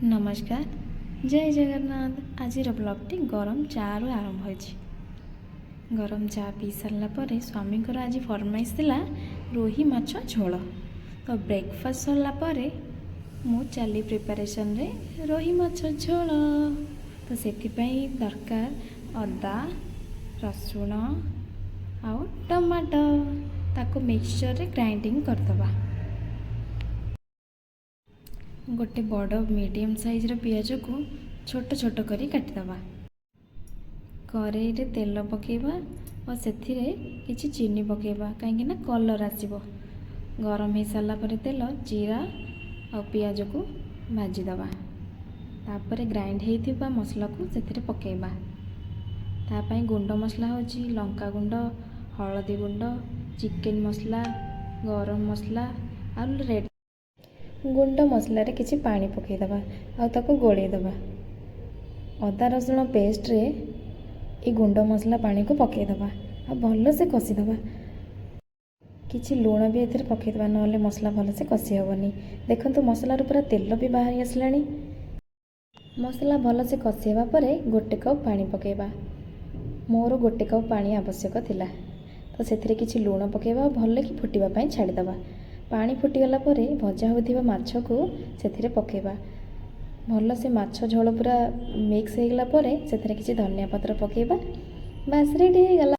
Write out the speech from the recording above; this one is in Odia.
ନମସ୍କାର, ଜୟ ଜଗନ୍ନାଥ। ଆଜିର ବ୍ଲଗ୍ଟି ଗରମ ଚା'ରୁ ଆରମ୍ଭ ହୋଇଛି। ଗରମ ଚା ପିଇ ସାରିଲା ପରେ ସ୍ୱାମୀଙ୍କର ଆଜି ଫରମାଇଶ ଥିଲା ରୋହି ମାଛ ଝୋଳ। ତ ବ୍ରେକଫାଷ୍ଟ ସରିଲା ପରେ ମୁଁ ଚାଲି ପ୍ରିପାରେସନରେ ରୋହି ମାଛ ଝୋଳ। ତ ସେଥିପାଇଁ ଦରକାର ଅଦା, ରସୁଣ ଆଉ ଟମାଟୋ। ତାକୁ ମିକ୍ସଚରରେ ଗ୍ରାଇଣ୍ଡିଙ୍ଗ କରିଦେବା। ଗୋଟେ ବଡ଼ ମିଡ଼ିୟମ୍ ସାଇଜ୍ର ପିଆଜକୁ ଛୋଟ ଛୋଟ କରି କାଟିଦେବା। କରେଇରେ ତେଲ ପକାଇବା ଓ ସେଥିରେ କିଛି ଚିନି ପକାଇବା, କାହିଁକି ନା କଲର୍ ଆସିବ। ଗରମ ହେଇସାରିଲା ପରେ ତେଲ, ଜିରା ଆଉ ପିଆଜକୁ ଭାଜିଦେବା। ତାପରେ ଗ୍ରାଇଣ୍ଡ ହେଇଥିବା ମସଲାକୁ ସେଥିରେ ପକାଇବା। ତା ପାଇଁ ଗୁଣ୍ଡ ମସଲା ହେଉଛି ଲଙ୍କା ଗୁଣ୍ଡ, ହଳଦୀ ଗୁଣ୍ଡ, ଚିକେନ୍ ମସଲା, ଗରମ ମସଲା ଆଉ ରେଡ଼ ଗୁଣ୍ଡ। ମସଲାରେ କିଛି ପାଣି ପକାଇଦେବା ଆଉ ତାକୁ ଗୋଳେଇ ଦେବା। ଅଦା ରସୁଣ ପେଷ୍ଟରେ ଏଇ ଗୁଣ୍ଡ ମସଲା ପାଣିକୁ ପକାଇଦେବା ଆଉ ଭଲସେ କଷିଦେବା। କିଛି ଲୁଣ ବି ଏଥିରେ ପକାଇଦେବା, ନହେଲେ ମସଲା ଭଲସେ କଷି ହେବନି। ଦେଖନ୍ତୁ, ମସଲାରୁ ପୁରା ତେଲ ବି ବାହାରି ଆସିଲାଣି। ମସଲା ଭଲସେ କଷି ହେବା ପରେ 1 କପ୍ ପାଣି ପକାଇବା। ମୋର 1 କପ୍ ପାଣି ଆବଶ୍ୟକ ଥିଲା। ତ ସେଥିରେ କିଛି ଲୁଣ ପକାଇବା ଆଉ ଭଲକି ଫୁଟିବା ପାଇଁ ଛାଡ଼ିଦେବା। ପାଣି ଫୁଟିଗଲା ପରେ ଭଜା ହେଉଥିବା ମାଛକୁ ସେଥିରେ ପକାଇବା। ଭଲସେ ମାଛ ଝୋଳ ପୁରା ମିକ୍ସ ହେଇଗଲା ପରେ ସେଥିରେ କିଛି ଧନିଆ ପତ୍ର ପକାଇବା। ବାସ୍, ରେଡ଼ି ହେଇଗଲା।